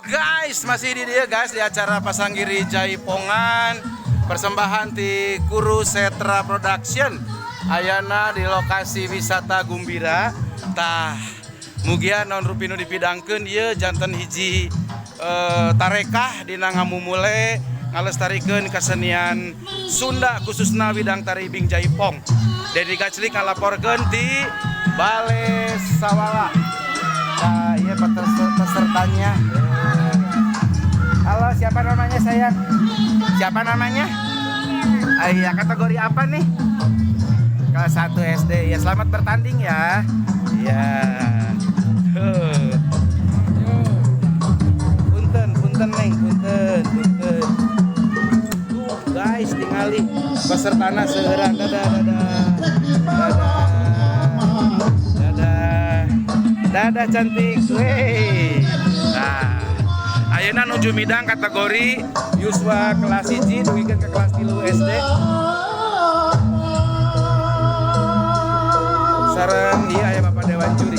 Guys, masih di dieu, guys, di acara Pasanggiri Jaipongan persembahan di Kuru Setra Production. Ayana di lokasi wisata Gumbira. Tah, mugia naon rupi nu dipidangkeun ieu janten hiji tarekah dina ngamumule ngalestarikeun kesenian Sunda, khususna widang tari Ibing Jaipong. Dedi Gaclik ngalaporkeun ti Bale Sawala. Nah, iya pesertanya. Halo, siapa namanya, sayang? Siapa namanya? Ah, iya, kategori apa nih? Kelas 1 SD. Ya, selamat bertanding ya. Iya. Tuh. Punten, punten, Neng, punten, punten. Tuh, guys, tingali pesertana seueuran. Dadah, dadah. Dadah. Dadah. Dadah, cantik. Wey. Nah, ayeuna nuju midang kategori yuswa kelas 1 dugikeun ke kelas 3 SD. Sareng ieu aya Bapak Dewan Juri.